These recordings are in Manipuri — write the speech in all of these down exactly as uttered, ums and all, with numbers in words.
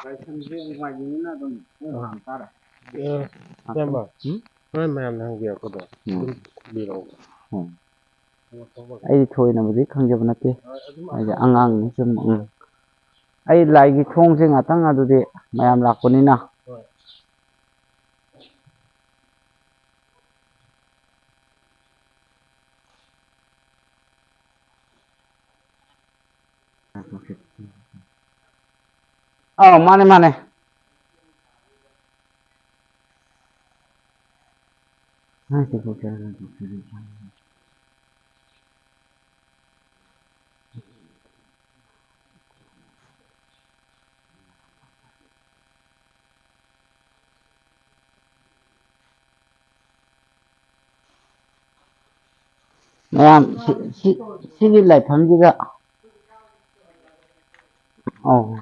ꯂꯥꯏꯁꯪꯁꯦ ꯅꯣꯡꯃꯥꯏꯖꯤꯡꯅꯤꯅ ꯑꯗꯨꯝ ꯄꯨꯡ ꯍꯥꯡ ꯇꯥꯔꯦ꯫ ꯑ, ꯏꯌꯥꯝꯕ, ꯎꯝ? ꯍꯣꯔꯦꯟ ꯃꯌꯥꯝꯅ ꯍꯪꯕꯤꯔꯛꯄꯗꯣ ꯎꯝ꯫ ꯑꯗꯨꯝ ꯈꯨꯝꯕꯤꯔꯛꯑꯣ꯫ ꯎꯝ꯫ ꯑꯩꯗꯤ ꯊꯣꯏꯅꯕꯨꯗꯤ ꯈꯪꯖꯕ ꯅꯠꯇꯦ꯫ ꯍꯣꯏ, ꯑꯗꯨꯝ ꯑꯩꯗꯤ ꯑꯉꯥꯡꯅꯤ ꯁꯨꯝ, ꯎꯝ꯫ ꯑꯩ ꯂꯥꯏꯒꯤ ꯊꯣꯡꯁꯦ ꯉꯥꯛꯇꯪ ꯑꯗꯨꯗꯤ ꯃꯌꯥꯝ ꯂꯥꯛꯄꯅꯤꯅ꯫ ꯍꯣꯏ꯫ ꯑꯧ, ꯃꯥꯅꯦ, ꯃꯥꯅꯦ꯫ ꯃꯌꯥꯝ ꯁꯤ-, ꯁꯤ-, ꯁꯤꯒꯤ ꯂꯥꯏꯐꯝꯁꯤꯗ, ꯑꯧ꯫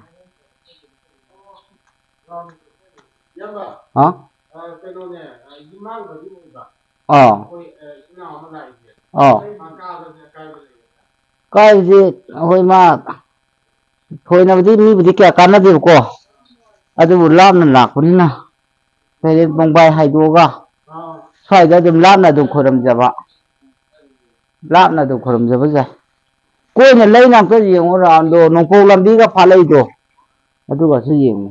ꯍꯥ? ꯑꯥ꯫ ꯑꯥ꯫ ꯀꯥꯏꯕꯁꯦ ꯑꯩꯈꯣꯏ ꯃꯥ ꯊꯣꯏꯅꯕꯨꯗꯤ ꯃꯤꯕꯨꯗꯤ ꯀꯌꯥ ꯀꯥꯟꯅꯗꯦꯕꯀꯣ, ꯑꯗꯨꯕꯨ ꯂꯥꯞꯅ ꯂꯥꯛꯄꯅꯤꯅ ꯂꯩꯔꯦ ꯄꯣꯡꯕꯥꯏ ꯍꯥꯏꯗꯣꯛꯑꯒ ꯁ꯭ꯋꯥꯏꯗ ꯑꯗꯨꯝ ꯂꯥꯞꯅ ꯑꯗꯨꯝ ꯈꯣꯏꯔꯝꯖꯕ, ꯂꯥꯞꯅ ꯑꯗꯨꯝ ꯈꯣꯏꯔꯝꯖꯕ ꯌꯥꯏ꯫ ꯀꯣꯏꯅ ꯂꯩꯅ ꯑꯝꯇ ꯌꯦꯡꯉꯣ, ꯔꯥꯎꯟꯗꯣ ꯅꯣꯡꯄꯣꯛ ꯂꯝꯕꯤꯒ ꯐꯥꯠꯂꯛꯏꯗꯣ, ꯑꯗꯨꯒꯁꯨ ꯌꯦꯡꯉꯨ꯫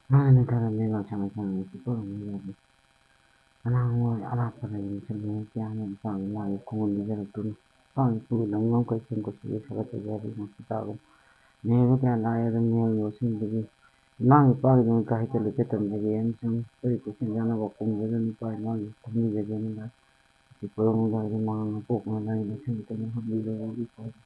ꯃꯥꯅ ꯊꯥꯔꯝꯃꯦ ꯃꯁꯥ ꯃꯁꯥꯅ ꯁꯤ ꯄꯨꯔꯝꯃꯤ ꯌꯥꯗꯦ꯫ ꯑꯅꯥꯡ ꯑꯣꯏ ꯑꯔꯥꯞꯄꯗ ꯌꯦꯡꯁꯤꯜꯂꯨ ꯀꯌꯥꯅ ꯏꯄꯥꯒꯤ ꯃꯥꯒꯤ ꯈꯣꯡꯒꯨꯜ ꯂꯤꯖꯔꯛꯇꯨꯅꯤ꯫ ꯏꯄꯥꯒꯤ ꯏꯄꯨꯒꯤ ꯂꯝ ꯉꯝꯈꯩ ꯁꯦꯝꯒꯠꯄꯒꯤ ꯁꯥꯒꯠꯆꯒꯦ ꯍꯥꯏꯕꯒꯤ ꯉꯥꯛꯇ ꯇꯥꯕꯅꯤ꯫ ꯃꯤꯑꯣꯏꯕ ꯀꯌꯥ ꯂꯥꯛꯑꯦ ꯑꯗꯨꯝ ꯃꯤꯑꯣꯏꯕ ꯑꯁꯦꯡꯕꯒꯤ ꯏꯃꯥꯒꯤ ꯏꯄꯥꯒꯤꯗꯃꯛꯇ ꯍꯩꯇ ꯂꯩꯇ ꯇꯝꯖꯒꯦ ꯑꯃꯁꯨꯡ ꯑꯩꯈꯣꯏꯒꯤ ꯄꯨꯛꯁꯦꯝ ꯆꯥꯅꯕ ꯀꯨꯝꯖꯗꯨꯅ ꯏꯄꯥ ꯏꯃꯥꯒꯤ ꯊꯝꯕꯤꯖꯒꯦꯅ ꯂꯥꯏ꯫ ꯑꯁꯤ ꯄꯨꯔꯝꯗꯥꯏꯗ ꯃꯉꯥ ꯄꯣꯛꯅ ꯂꯥꯏ ꯃꯁꯤꯡ ꯀꯟꯅ ꯍꯥꯞꯄꯤꯔꯕꯗꯤ ꯐꯔꯦ꯫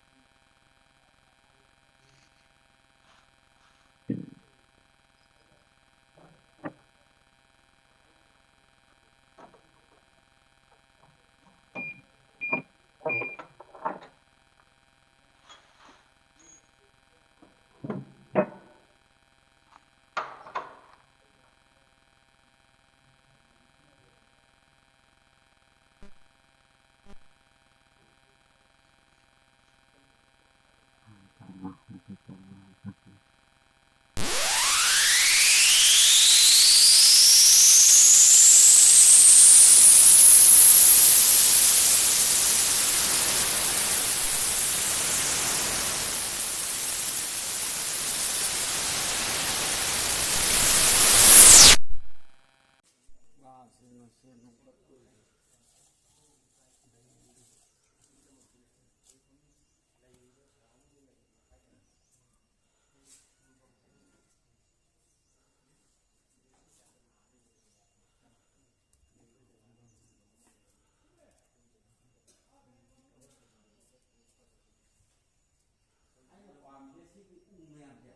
ꯑꯩꯅ ꯄꯥꯝꯃꯤꯁꯦ ꯁꯤꯒꯤ ꯎ ꯃꯌꯥꯝꯁꯦ꯫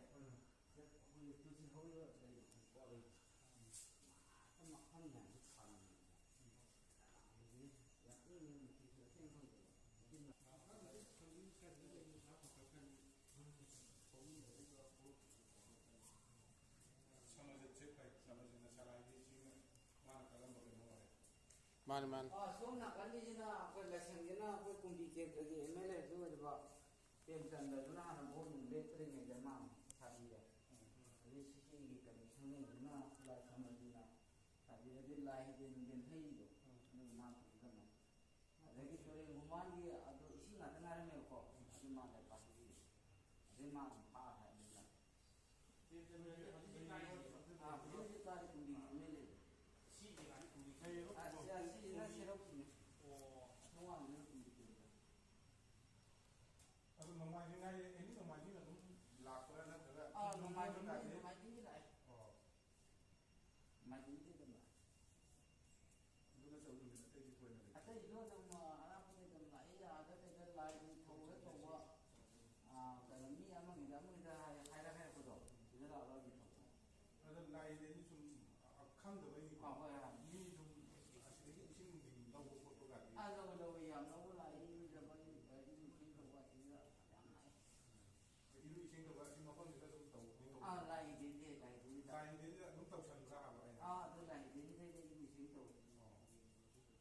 ꯁꯤꯗ ꯑꯩꯈꯣꯏꯒꯤ ꯇꯨꯜꯁꯤ ꯍꯧꯔꯤꯕ ꯂꯩ ꯃꯈꯜ ꯃꯈꯜ ꯃꯌꯥꯝꯁꯦ ꯊꯥꯅꯤꯡꯉꯦ꯫ ꯃꯥꯅꯤ, ꯃꯥꯅꯤ꯫ ꯑꯥ, ꯁꯣꯝ ꯅꯥꯀꯟꯒꯤꯁꯤꯅ ꯑꯩꯈꯣꯏ ꯂꯥꯏꯁꯪꯁꯤꯅ ꯑꯩꯈꯣꯏ ꯀꯨꯝꯕꯤ ꯀꯦꯟꯗ꯭ꯔꯒꯤ ꯑꯦꯝ ꯑꯦꯜ ꯑꯦꯁꯨ ꯑꯣꯏꯔꯤꯕ ꯄ꯭ꯔꯦꯝꯆꯟꯗ꯭ꯔꯗꯨꯅ ꯍꯥꯟꯅ ꯚꯣꯠ ꯅꯨꯡ ꯂꯦꯞꯇ꯭ꯔꯤꯉꯩꯗ ꯃꯥ ꯁꯥꯕꯤꯔꯦ꯫ ꯑꯗꯩ ꯁꯤꯒꯤ ꯀꯩꯅꯣ ꯁꯪꯂꯦꯟꯗꯨꯅ ꯂꯥꯏ ꯈꯝꯕꯗꯨꯅ ꯁꯥꯕꯤꯔꯦ꯫ ꯑꯗꯩ ꯂꯥꯏ ꯍꯤꯗꯦꯟ ꯅꯨꯡꯗꯦꯟ ꯍꯩꯔꯤꯗꯣ, ꯑꯗꯨ ꯃꯥ ꯄꯨꯈ꯭ꯔꯤꯗꯅ꯫ ꯑꯗꯒꯤ ꯇꯨꯔꯦꯟ ꯈꯣꯡꯕꯥꯟꯒꯤ ꯑꯗꯨ ꯏꯁꯤꯡ ꯉꯥꯛꯇ ꯉꯥꯏꯔꯝꯃꯦꯕꯀꯣ, ꯑꯗꯨ ꯃꯥ ꯂꯩꯄꯥꯛꯀꯤ ꯑꯗꯩ ꯃꯥ ꯑꯗꯨꯝ ꯐꯥ ꯊꯥꯏ ꯑꯗꯨꯅ꯫ ꯑꯥ, ꯍꯧꯖꯤꯛ ꯍꯧꯖꯤꯛ ꯀꯥꯗꯤ ꯀꯨꯝꯕꯤ ꯑꯦꯝ ꯑꯦꯜ ꯑꯦ꯫ ꯅꯣꯡꯃꯥꯏꯖꯤꯡ ꯍꯥꯏꯁꯦ ꯑꯦꯅꯤ ꯅꯣꯡꯃꯥꯏꯖꯤꯡ ꯑꯗꯨꯝ ꯂꯥꯛꯄ꯭ꯔꯥ ꯅꯠꯇ꯭ꯔꯒ ꯑꯥ, ꯅꯣꯡꯃꯥꯏꯖꯤꯡ, ꯅꯣꯡꯃꯥꯏꯖꯤꯡ ꯂꯥꯛꯑꯦ? ꯑꯣ꯫ ꯅꯣꯡꯃꯥꯏꯖꯤꯡꯗꯤ ꯑꯗꯨꯝ ꯂꯥꯛꯑꯦ꯫ ꯑꯗꯨ ꯅꯠꯇꯕ ꯅꯨꯃꯤꯠ ꯑꯇꯩꯗꯤ ꯊꯣꯏꯅ ꯂꯩꯇꯦ? ꯑꯇꯩꯁꯨ ꯑꯗꯨꯝ, ꯑ, ꯑꯔꯥꯞꯄꯗ ꯑꯗꯨꯝ ꯂꯥꯛꯑꯦ, ꯑꯥꯗ ꯀꯩꯗ ꯂꯥꯏ ꯊꯧꯔ ꯇꯧꯕ, ꯑ, ꯀꯩꯅꯣ, ꯃꯤ ꯑꯃꯒꯤꯗ ꯑꯃꯒꯤꯗ ꯍꯥꯏ-, ꯍꯥꯏꯔ ꯍꯥꯏꯔꯛꯄꯗꯣ, ꯁꯤꯗ ꯂꯥꯛꯑꯒ ꯑꯗꯨꯝ ꯇꯧꯕ꯫ ꯑꯗꯣ ꯂꯥꯏꯗꯗꯤ ꯁꯨꯝ, ꯑ, ꯈꯪꯗꯕꯩ ꯍꯣꯏ, ꯍꯣꯏ, ꯍꯣꯏ꯫ ꯃꯤ ꯁꯨꯝ ꯑꯁꯤꯗꯒꯤ ꯏꯁꯤꯡ ꯅꯨꯡꯁꯤꯡ ꯂꯧꯕ ꯈꯣꯠꯄ ꯀꯥꯗꯤ? ꯑꯥ, ꯂꯧꯋꯦ, ꯂꯧꯋꯦ, ꯌꯥꯝ ꯂꯧꯕ ꯂꯥꯛꯑꯦ, ꯏꯔꯨꯖꯕ, ꯏꯔꯨꯖꯕ, ꯏꯁꯤꯡ ꯂꯧꯕ ꯑꯁꯤꯗ ꯌꯥꯝ ꯂꯥꯛꯑꯦ꯫ ꯏꯔꯨ ꯏꯁꯤꯡ ꯇꯧꯕ ꯑꯁꯤ ꯃꯐꯝꯁꯤꯗ ꯑꯗꯨꯝ ꯇꯧꯕꯗꯤ ꯇꯧꯕ? ꯑꯥ, ꯂꯥꯏꯒꯤꯗꯤ, ꯂꯥꯏꯒꯤꯗꯤ ꯇꯧꯋꯦ꯫ ꯂꯥꯏꯒꯤꯗꯤ ꯑꯗꯨꯝ ꯇꯧꯁꯟꯕ꯭ꯔꯥ ꯍꯥꯏꯕ ꯑꯩꯅ? ꯑꯥ, ꯑꯗꯨ ꯂꯥꯏꯒꯤꯗꯤ ꯏꯔꯨ ꯏꯁꯤꯡ ꯇꯧꯋꯦ꯫ ꯑꯣ꯫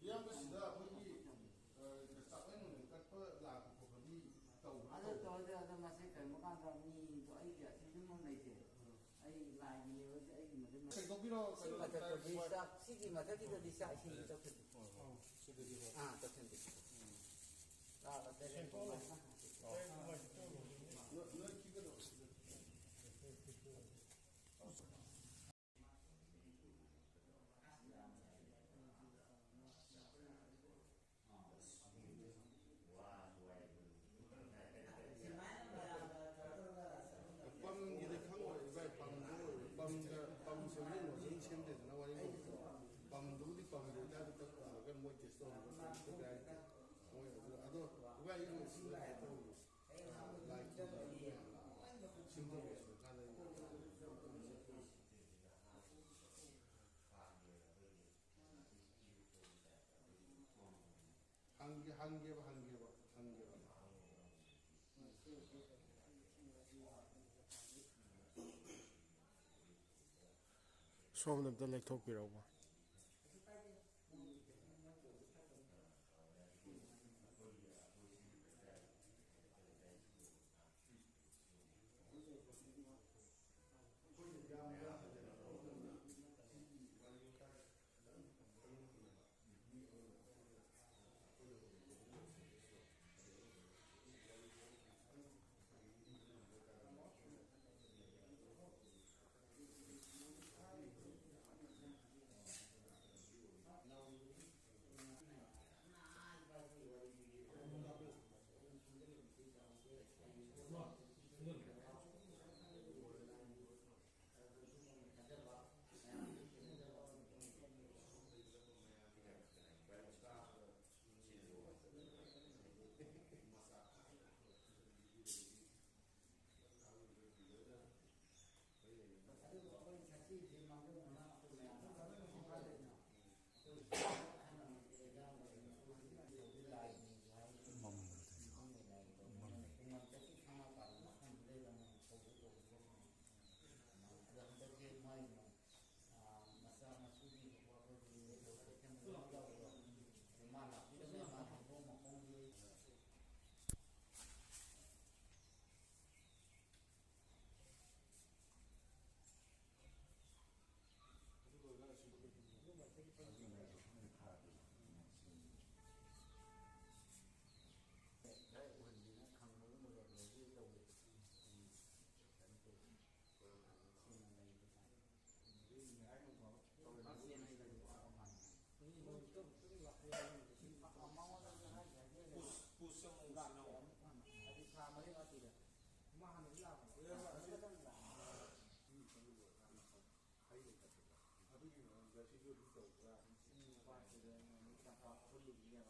ꯏꯌꯥꯝꯕ, ꯁꯤꯗ ꯑꯩꯈꯣꯏꯒꯤ, ꯑ, ꯆꯥꯛꯂꯦꯟ ꯅꯨꯃꯤꯠ ꯀꯠꯄ ꯂꯥꯛꯄ ꯈꯣꯠꯄꯗꯤ ꯇꯧꯕ꯭ꯔꯥ? ꯑꯗꯨ ꯇꯧꯗꯦ? ꯇꯧꯗꯦ, ꯑꯗꯨ ꯃꯁꯤ ꯀꯩꯅꯣ ꯀꯥꯟꯗ ꯃꯤꯗꯣ ꯑꯩꯒꯤ ꯑꯁꯤꯗꯨꯃꯛ ꯂꯩꯇꯦ꯫ ꯎꯝ꯫ ꯑꯩ ꯂꯥꯏꯒꯤꯅꯦꯕ, ꯁꯤ ꯑꯩꯒꯤ ꯃꯊꯛ ꯁꯦꯡꯗꯣꯛꯄꯤꯔꯣ, ꯁꯤ ꯀꯩꯅꯣ, ꯃꯊꯛꯇꯗꯤ ꯇꯥꯏ-, ꯆꯥꯛ, ꯁꯤꯒꯤ ꯃꯊꯛꯀꯤꯗꯗꯤ ꯆꯥꯛ ꯏꯁꯤꯡꯗꯤ ꯇꯧꯁꯤꯟꯗꯦ꯫ ꯑꯣ, ꯁꯤꯗꯗꯤꯀꯣ? ꯑꯥ, ꯇꯧꯁꯤꯟꯗꯦ꯫ ꯂꯥꯛꯑꯒ ꯇꯔꯦꯠ ꯁꯦꯡꯗꯣꯛꯑꯣ꯫ ꯀꯨꯝꯕ꯫ ꯅꯣꯏ, ꯅꯣꯏ ꯈꯤꯒꯗꯧꯕ ꯁꯤꯗ꯫ ꯄꯝꯒꯤꯗꯤ ꯈꯪꯉꯣꯏ, ꯏꯕꯥꯏ, ꯄꯝꯗꯣ, ꯄꯝꯒ, ꯄꯝ ꯁꯦꯝꯖꯤꯟꯕꯁꯨ ꯑꯗꯨꯝ ꯁꯦꯝꯗꯦꯗꯅ, ꯋꯥꯔꯤ ꯂꯩꯇ꯭ꯔꯣ? ꯄꯝꯗꯨꯕꯨꯗꯤ ꯄꯝꯗꯣꯏ ꯇꯥꯏꯞꯇ ꯇꯧꯔꯒ ꯃꯣꯏ ꯇꯦꯁ ꯇꯧꯔꯒ ꯇꯧꯕ ꯌꯥꯏ꯫ ꯃꯣꯏ ꯑꯗꯨ, ꯑꯗꯣ ꯏꯕꯥꯏ, ꯑꯩ ꯁꯤꯗ ꯀꯩꯅꯣ ꯇꯧꯔꯤꯌꯦ꯫ ꯂꯥꯏ ꯈꯨꯔꯨꯝꯕ ꯁꯦꯝꯖꯤꯟꯕꯁꯨ ꯀꯥꯟꯅꯩ꯫ ꯍꯪꯒꯦ, ꯍꯪꯒꯦꯕ, ꯍꯪꯒꯦꯕ, ꯍꯪꯒꯦꯕ꯫ ꯁꯣꯝꯗ ꯑꯝꯇ ꯂꯦꯛꯊꯣꯛꯄꯤꯔꯛꯎꯕ꯫ ꯑꯗꯨꯒꯤ ꯃꯔꯝꯗ ꯁꯤꯁꯨ ꯑꯗꯨꯝ ꯇꯧꯕ꯭ꯔꯥ? ꯎꯝ, ꯄꯥꯠꯇꯨꯗ ꯃꯣꯏ ꯇꯝꯄꯥꯛ ꯈꯨꯜꯂꯨꯕꯅꯦꯕ꯫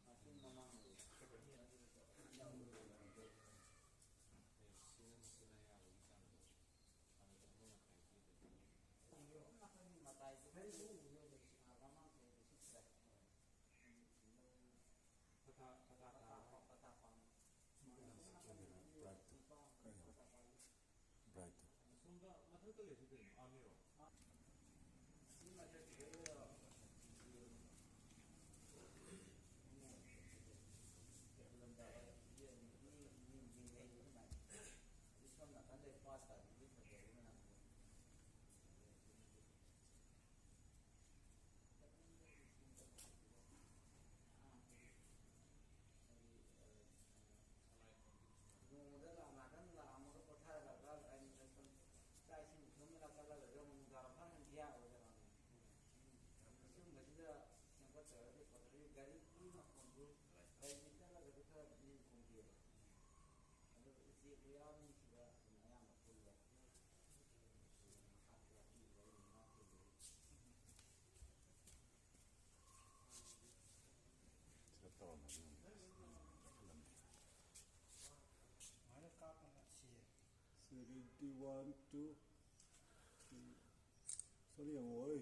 ꯃꯇꯨꯡ ꯃꯃꯥꯡ ꯂꯩꯌꯦ꯫ ꯃꯇꯥꯏꯗꯨ ꯃꯃꯥꯡ ꯆꯍꯤꯗꯤ ꯁꯤꯠꯇ꯭ꯔꯦ꯫ ꯄꯇꯥ, ꯄꯇꯥ ꯄꯥꯝꯃꯤ꯫ ꯄꯇꯥ ꯄꯥꯝꯃꯤ꯫ ꯕ꯭ꯔꯥꯏꯠꯇꯣ꯫ ꯀꯩꯅꯣ? ꯕ꯭ꯔꯥꯏꯠꯇꯣ꯫ ꯑꯁꯣꯝꯗ ꯃꯊꯛꯇ ꯂꯩꯁꯤ ꯀꯩꯅꯣ? ꯑꯥꯔꯃꯤꯔꯣ? ꯅꯣꯡꯃꯗ ꯂꯥꯛ ꯉꯥꯛꯇꯪ ꯂꯥꯛꯑꯝꯃꯒ ꯄꯣꯊꯥꯔꯒ ꯑꯩꯅ ꯆꯠꯄꯅꯤ꯫ ꯆꯥꯛ ꯏꯁꯤꯡ ꯊꯣꯡꯉꯒ ꯆꯠꯂꯒ ꯑꯃꯨꯛ ꯅꯨꯡꯗꯥꯡ ꯐꯥꯅ ꯌꯥꯔꯣꯏꯗꯕ꯫ ꯑꯁꯤꯒꯨꯝꯕꯁꯤꯗ ꯁꯦꯝꯒꯠꯇ꯭ꯔꯒꯗꯤ ꯐꯒꯗꯕꯅꯤ꯫ ꯒꯥꯔꯤꯒꯤ ꯃꯈꯣꯟꯗꯨ ꯒꯥꯔꯤꯗꯤ ꯆꯠꯂꯒꯗꯤ ꯈꯔ ꯅꯤꯟ ꯈꯣꯡꯗꯦꯕ꯫ ꯑꯗꯨ ꯎꯆꯦꯛ ꯎꯌꯥ ꯃꯤꯁꯤꯗ ꯑꯗꯨꯝ ꯑꯌꯥꯝꯕ ꯄꯨꯜꯂꯦ꯫ ꯁꯤꯗ ꯇꯧꯔꯝꯃꯗꯤ ꯌꯦꯡꯉꯨꯅꯦ, ꯑꯁ, ꯆꯠꯈꯠꯂꯝꯗꯦ꯫ ꯁꯨꯃꯥꯏꯅ ꯀꯥꯞꯄꯅ ꯁꯤꯌꯦ꯫ Seventy one to, ꯁꯣꯔꯤ ꯌꯦꯡꯉꯣ, ꯑꯣꯏ꯫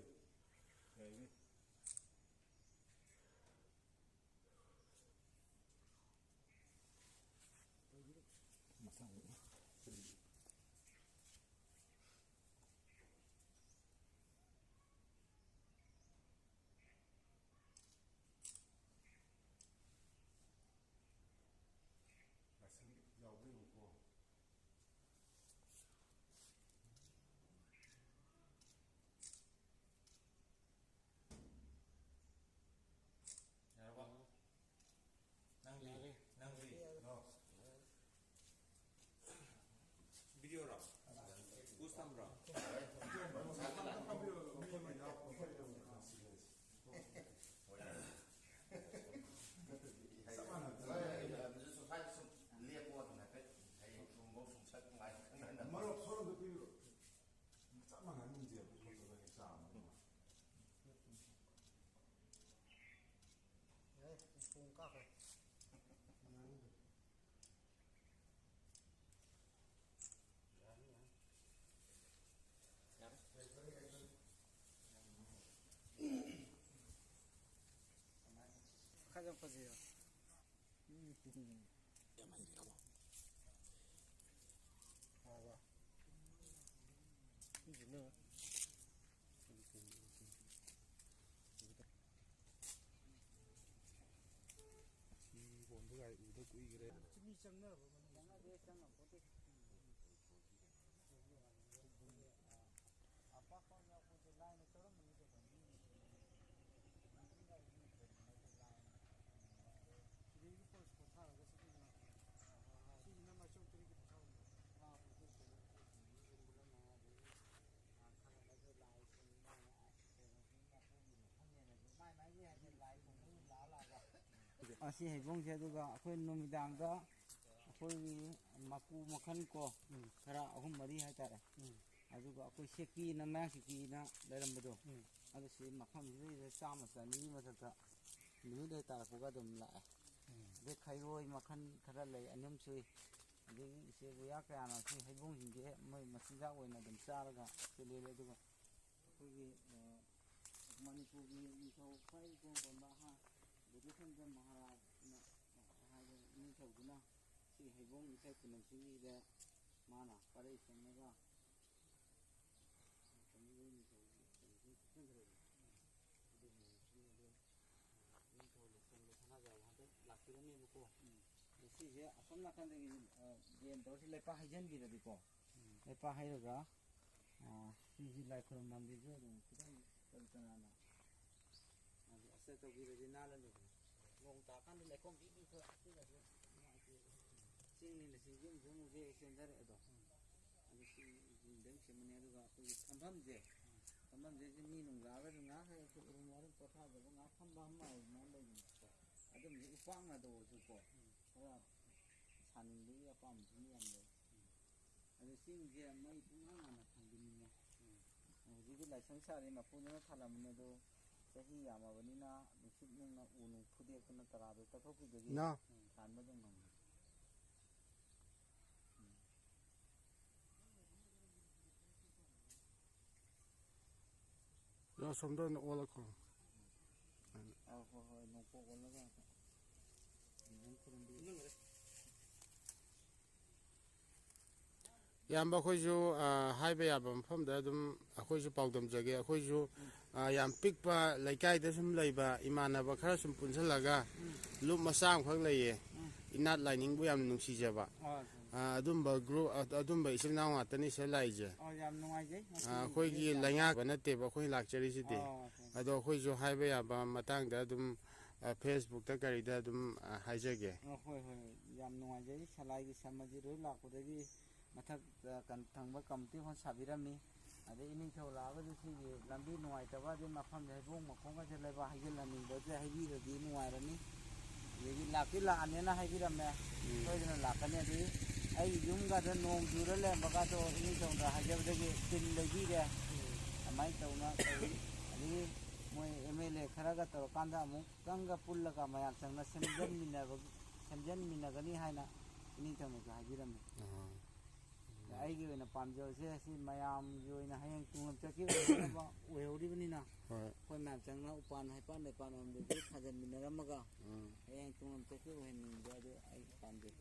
ꯐꯖꯩ꯫ ꯎꯝ꯫ ꯌꯥꯝ ꯍꯩꯔꯦꯀꯣ꯫ ꯍꯥꯎꯕ꯫ ꯁꯤꯁꯤꯅ ꯁꯤ ꯍꯣꯟꯕ ꯒꯥꯏ ꯎꯗ ꯀꯨꯏꯈ꯭ꯔꯦ꯫ ꯆꯤꯅꯤ ꯆꯪꯅꯕ ꯃꯅꯨꯡꯗ꯫ ꯆꯪꯅꯗꯦ, ꯆꯪꯉꯝꯄꯣꯠꯇꯦ꯫ ꯑꯄꯥꯛꯄ ꯑꯃ ꯌꯥꯎꯕꯁꯦ ꯂꯥꯏꯅ ꯇꯧꯔꯝꯕꯅꯤ ꯀꯩꯅꯣ꯫ ꯃꯤ, ꯃꯤ ꯂꯥꯏꯅ ꯁꯤꯗꯩꯗꯤ ꯄꯣꯠ ꯄꯣꯊꯥꯔꯒ ꯆꯠꯂꯤꯅ꯫ ꯁꯤꯁꯤꯅ ꯃꯥꯏꯆꯧ ꯇꯔꯦꯠꯀꯤ ꯄꯣꯊꯥꯕꯅꯦ꯫ ꯑꯥ, ꯄꯣꯊꯥꯔꯒ ꯂꯥꯏ ꯀꯩꯅꯣ ꯃꯥꯏ ꯃꯥꯏꯒꯤ ꯍꯥꯏꯗꯤ ꯂꯥꯏ ꯈꯨꯔꯨꯝꯕ ꯂꯥꯛꯑ ꯂꯥꯛꯑꯒ꯫ ꯑꯁꯤ ꯍꯩꯕꯣꯡꯁꯦ, ꯑꯗꯨꯒ ꯑꯩꯈꯣꯏ ꯅꯨꯃꯤꯗꯥꯡꯗ ꯑꯩꯈꯣꯏꯒꯤ ꯃꯀꯨ ꯃꯈꯜ ꯀꯣ, ꯎꯝ꯫ ꯈꯔ ꯑꯍꯨꯝ ꯃꯔꯤ ꯍꯥꯏꯇꯥꯔꯦ꯫ ꯎꯝ꯫ ꯑꯗꯨꯒ ꯑꯩꯈꯣꯏ ꯁꯦꯛꯄꯤꯅ, ꯃꯌꯥꯡ ꯁꯦꯛꯄꯤꯅ ꯂꯩꯔꯝꯕꯗꯣ, ꯎꯝ꯫ ꯑꯗꯨ ꯁꯤ ꯃꯐꯝꯁꯤꯗꯩꯗ ꯆꯥꯝꯃ ꯆꯅꯤꯒꯤ ꯃꯊꯛꯇ ꯅꯨꯃꯤꯠ ꯍꯦꯛ ꯇꯥꯔꯛꯄꯒ ꯑꯗꯨꯝ ꯂꯥꯛꯑꯦ꯫ ꯎꯝ꯫ ꯑꯗꯩ ꯈꯩꯔꯣꯏ ꯃꯈꯜ ꯈꯔ ꯂꯩ, ꯑꯅꯤ ꯑꯍꯨꯝ ꯁꯨꯏ꯫ ꯑꯗꯒꯤ ꯏꯆꯦ ꯒꯨꯌꯥ ꯀꯌꯥꯅ ꯁꯤ ꯍꯩꯕꯣꯡꯁꯤꯡꯁꯦ ꯃꯣꯏ ꯃꯆꯤꯟꯖꯥꯛ ꯑꯣꯏꯅ ꯑꯗꯨꯝ ꯆꯥꯔꯒ ꯁꯤ ꯂꯦꯜꯂꯦ꯫ ꯑꯗꯨꯒ ꯑꯩꯈꯣꯏꯒꯤ, ꯑ, ꯃꯅꯤꯄꯨꯔꯒꯤ ꯅꯤꯡꯊꯧ ꯈ꯭ꯋꯥꯏ ꯏꯇꯣꯟ ꯇꯣꯟꯕ, ꯍꯥ, ꯕꯨꯙꯆꯟꯗ꯭ꯔ ꯃꯍꯥꯔꯥꯖꯅ ꯍꯥꯏꯕ ꯅꯤꯡꯊꯧꯗꯨꯅ ꯁꯤ ꯍꯩꯕꯣꯡ ꯏꯊꯠ ꯈꯨꯅꯝꯁꯤꯡꯁꯤꯗ ꯃꯥꯅ ꯄꯔꯩ ꯆꯪꯉꯒ ꯀꯩꯅꯣꯒꯤ ꯅꯤꯡꯊꯧꯒꯤ ꯀꯩꯅꯣꯁꯤꯡ ꯆꯪꯈ꯭ꯔꯦꯕ꯫ ꯑꯗꯨꯒꯨꯝꯕ ꯅꯤꯡꯊꯧ ꯂꯩꯁꯦꯝꯕ ꯁꯅꯥꯖꯥꯎꯕ ꯍꯟꯗꯛ ꯂꯥꯛꯄꯤꯔꯝꯃꯦꯕꯀꯣ꯫ ꯎꯝ꯫ ꯑꯗꯣ ꯁꯤꯁꯦ ꯑꯁꯣꯝ ꯅꯥꯀꯟꯗꯒꯤ, ꯑ, ꯗ꯭ꯔꯦꯟ ꯇꯧꯔ ꯁꯤ ꯂꯩꯄꯥꯛ ꯍꯩꯖꯤꯟꯕꯤꯔꯗꯤꯀꯣ, ꯎꯝ꯫ ꯂꯩꯄꯥꯛ ꯍꯩꯔꯒ, ꯑ, ꯁꯤꯁꯤ ꯂꯥꯏ ꯈꯨꯔꯨꯝꯐꯝꯁꯤꯁꯨ ꯑꯗꯨꯝ ꯈꯤꯇꯪ ꯇꯔꯨ ꯇꯅꯥꯟꯅ ꯑꯗꯨ ꯑꯁ ꯇꯧꯕꯤꯔꯗꯤ ꯅꯥꯜꯂꯅꯤꯗꯅ꯫ ꯅꯣꯡ ꯇꯥꯔꯀꯥꯟꯗ ꯂꯩꯈꯣꯝ ꯄꯤ ꯄꯤ ꯊꯣꯛꯑꯦ, ꯑꯗꯨꯒꯗꯤ ꯅꯨꯡꯉꯥꯏꯇꯦꯕ꯫ ꯆꯤꯡꯅꯤꯅ ꯆꯤꯡꯁꯤ ꯑꯃꯨꯛꯁꯨ ꯑꯃꯨꯛꯁꯨ ꯍꯦꯛ ꯆꯦꯟꯊꯔꯛꯑꯦꯗꯣ꯫ ꯎꯝ꯫ ꯑꯗꯨ ꯁꯤ ꯌꯨꯝꯗ ꯑꯃꯨꯛ ꯁꯦꯝꯕꯅꯦ꯫ ꯑꯗꯨꯒ ꯑꯩꯈꯣꯏꯒꯤ ꯐꯝꯐꯝꯁꯦ, ꯎꯝ꯫ ꯐꯝꯐꯝꯁꯦ ꯁꯤ ꯃꯤ ꯅꯨꯡ ꯂꯥꯛꯑꯒꯁꯨ ꯉꯥꯏꯍꯥꯛ ꯍꯦꯛ ꯑꯩꯈꯣꯏ ꯎꯔꯨꯝ ꯋꯥꯔꯨꯝ ꯄꯣꯊꯥꯖꯕ, ꯉꯥꯏꯍꯥꯛ ꯐꯝꯕ ꯐꯝꯕ ꯍꯥꯏꯕ ꯑꯃ ꯂꯩꯗꯅꯀꯣ꯫ ꯑꯗꯨꯝꯕꯁꯦ ꯎꯄꯥꯛꯅ ꯇꯧꯔꯁꯨꯀꯣ, ꯎꯝ꯫ ꯈꯔ ꯁꯥꯅꯤꯡꯕꯒꯤ ꯑꯄꯥꯝꯕꯁꯨ ꯃꯤ ꯌꯥꯝ ꯂꯩ꯫ ꯎꯝ꯫ ꯑꯗꯨ ꯆꯤꯡꯁꯦ ꯃꯩ ꯄꯨꯡꯉꯥꯟ ꯉꯥꯟꯅ ꯊꯥꯟꯕꯤꯅꯤꯡꯉꯦ꯫ ꯎꯝ꯫ ꯍꯧꯖꯤꯛꯇꯤ ꯂꯥꯏꯁꯪ ꯁꯥꯔꯤ ꯃꯄꯨꯗꯨꯅ ꯊꯥꯜꯂꯝꯕꯅꯦ, ꯑꯗꯣ ꯆꯍꯤ ꯌꯥꯝꯃꯕꯅꯤꯅ ꯅꯨꯡꯁꯤꯠ ꯅꯨꯡꯅ ꯎ ꯅꯨꯡ ꯐꯨꯗꯦꯛꯇꯅ ꯇꯔꯥꯗꯣ ꯇꯠꯊꯣꯛꯈꯤꯕꯗꯒꯤ ꯏꯅꯥꯎ꯫ ꯊꯥꯟꯕ ꯑꯗꯨꯝ ꯉꯝꯗ꯭ꯔꯦ꯫ ꯎꯝ꯫ ꯏꯅꯥꯎ, ꯁꯣꯝꯗ ꯑꯣꯏꯅ ꯑꯣꯜꯂꯛꯈꯣ꯫ ꯑꯧ, ꯍꯣꯏ, ꯍꯣꯏ, ꯅꯣꯡꯄꯣꯛ ꯑꯣꯜꯂꯒ꯫ ꯏꯌꯥꯝꯕ, ꯑꯩꯈꯣꯏꯁꯨ, ꯑ, ꯍꯥꯏꯕ ꯌꯥꯕ ꯃꯐꯝꯗ ꯑꯗꯨꯝ ꯑꯩꯈꯣꯏꯁꯨ ꯄꯥꯎꯗꯝꯖꯒꯦ꯫ ꯑꯩꯈꯣꯏꯁꯨ, ꯑ, ꯌꯥꯝ ꯄꯤꯛꯄ ꯂꯩꯀꯥꯏꯗ ꯁꯨꯝ ꯂꯩꯕ ꯏꯃꯥꯟꯅꯕ ꯈꯔ ꯁꯨꯝ ꯄꯨꯟꯁꯤꯜꯂꯒ ꯎꯝ꯫ ꯂꯨꯞ ꯃꯆꯥ ꯑꯃꯈꯛ ꯂꯩꯌꯦ꯫ ꯎꯝ꯫ ꯏꯅꯥꯠ ꯂꯥꯏꯅꯤꯡꯕꯨ ꯌꯥꯝꯅ ꯅꯨꯡꯁꯤꯖꯕ꯫ ꯑ, ꯑ, ꯑꯗꯨꯝꯕ ꯒ꯭ꯔꯨꯞ, ꯑ, ꯑꯗꯨꯝꯕ ꯏꯆꯤꯜ ꯏꯅꯥꯎ ꯉꯥꯛꯇꯅꯤ ꯁꯤꯗ ꯂꯥꯛꯏꯁꯦ꯫ ꯑ, ꯌꯥꯝ ꯅꯨꯡꯉꯥꯏꯖꯩ꯫ ꯑ, ꯉꯁꯤ ꯑꯩꯈꯣꯏꯒꯤ ꯌꯥꯝ ꯂꯩꯉꯥꯛꯄ ꯅꯠꯇꯦꯕ ꯑꯩꯈꯣꯏꯅ ꯂꯥꯛꯆꯔꯤꯁꯤꯗꯤ꯫ ꯑ, ꯑꯗꯣ ꯑꯩꯈꯣꯏꯁꯨ ꯍꯥꯏꯕ ꯌꯥꯕ ꯃꯇꯥꯡꯗ ꯑꯗꯨꯝ, ꯑ, ꯐꯦꯁꯕꯨꯛꯇ ꯀꯔꯤꯗ ꯑꯗꯨꯝ, ꯑ, ꯍꯥꯏꯖꯒꯦ꯫ ꯑ, ꯍꯣꯏ, ꯍꯣꯏ꯫ ꯌꯥꯝ ꯅꯨꯡꯉꯥꯏꯖꯩ꯫ ꯁꯂꯥꯏꯒꯤ ꯁꯝ ꯑꯁꯤ ꯂꯣꯏ ꯂꯥꯛꯄꯗꯒꯤ ꯃꯊꯛ, ꯑ, ꯀꯟ-, ꯊꯪꯕ ꯀꯝꯃꯤꯇꯤ ꯍꯣꯜ ꯁꯥꯕꯤꯔꯝꯃꯤ꯫ ꯑꯗꯩ ꯏꯅꯤꯡꯊꯧ ꯂꯥꯛꯑꯒꯁꯨ ꯁꯤꯒꯤ ꯂꯝꯕꯤ ꯅꯨꯡꯉꯥꯏꯇꯕ, ꯑꯗꯩ ꯃꯐꯝꯁꯦ ꯍꯩꯕꯣꯡ ꯃꯈꯣꯡꯒꯁꯦ ꯂꯩꯕꯥꯛ ꯍꯩꯖꯤꯜꯍꯟꯅꯤꯡꯕꯁꯦ ꯍꯩꯕꯤꯔꯗꯤ ꯅꯨꯡꯉꯥꯏꯔꯅꯤ꯫ ꯑꯗꯒꯤ ꯂꯥꯛꯇꯤ ꯂꯥꯛꯑꯅꯦꯅ ꯍꯥꯏꯕꯤꯔꯝꯃꯦ꯫ ꯎꯝ꯫ ꯁꯣꯏꯗꯅ ꯂꯥꯛꯀꯅꯤ꯫ ꯑꯗꯒꯤ ꯑꯩꯒꯤ ꯌꯨꯝꯒꯗ ꯅꯣꯡ ꯆꯨꯔ ꯂꯩꯔꯝꯕꯒꯗꯣ ꯏꯅꯤꯡꯊꯧꯗ ꯍꯥꯏꯖꯕꯗꯒꯤ ꯇꯤꯟ ꯂꯩꯕꯤꯔꯦ꯫ ꯎꯝ꯫ ꯑꯗꯨꯃꯥꯏꯅ ꯇꯧꯅ ꯇꯧꯏ꯫ ꯑꯗꯒꯤ ꯃꯣꯏ ꯑꯦꯝ ꯑꯦꯜ ꯑꯦ ꯈꯔꯒ ꯇꯧꯔꯀꯥꯟꯗ ꯑꯃꯨꯛꯇꯪꯒ ꯄꯨꯜꯂꯒ ꯃꯌꯥꯝ ꯆꯪꯅ ꯁꯦꯝꯖꯟꯃꯤꯟꯅꯕ-, ꯁꯦꯝꯖꯟꯃꯤꯟꯅꯒꯅꯤ ꯍꯥꯏꯅ ꯏꯅꯤꯡꯊꯧꯅꯁꯨ ꯍꯥꯏꯕꯤꯔꯝꯃꯤ꯫ ꯑꯥ꯫ ꯑꯩꯒꯤ ꯑꯣꯏꯅ ꯄꯥꯝꯖꯕꯁꯦ ꯁꯤ ꯃꯌꯥꯝꯒꯤ ꯑꯣꯏꯅ ꯍꯌꯦꯡ ꯇꯨꯡꯂꯝꯆꯠꯀꯤ ꯑꯣꯏꯅꯕ ꯑꯣꯏꯍꯧꯔꯤꯕꯅꯤꯅ, ꯍꯣꯏ꯫ ꯑꯩꯈꯣꯏ ꯃꯌꯥꯝ ꯆꯪꯅ ꯎꯄꯥꯟ ꯍꯩꯄꯥꯟ ꯂꯩꯄꯥꯟ ꯑꯃꯗꯁꯨ ꯊꯥꯖꯟꯃꯤꯟꯅꯔꯝꯃꯒ ꯎꯝ꯫ ꯍꯌꯦꯡ ꯇꯨꯡꯂꯝꯆꯠꯀꯤ ꯑꯣꯏꯍꯟꯅꯤꯡꯕ ꯑꯗꯨ ꯑꯩ ꯄꯥꯝꯖꯩ꯫